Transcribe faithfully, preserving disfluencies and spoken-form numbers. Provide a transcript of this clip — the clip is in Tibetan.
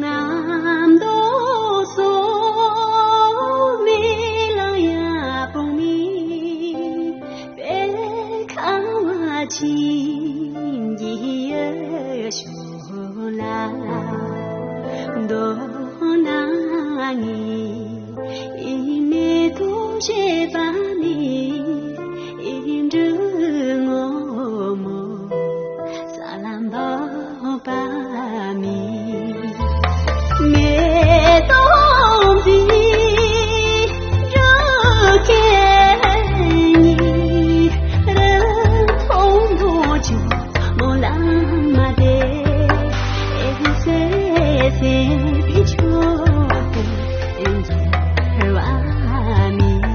རྣམ་རྟོག་སོགས་མེད་ལ་ཡང་སྤོང་མི་དཔལ་ཁ་བ་ཆེན་གྱི་ཡུལ་ཤོད་ལ། མདོར་ན་ངས་མེ་ཏོག་བཞད་པ་ནི་འབྲུ་སྔོན་མོ་ས་ལ་འབབ་པ་མིན། མེ་ཏོག་འཛིན་འགྲོ་སྐད་ཉིད་རི་མཐོང་མཐོང་ཆུ་མོ་ལ་མ་བསྡད། ཨེ་སེ་སེ་ཕི་ཆོ་དེ་འགྱུར་བ་མིན།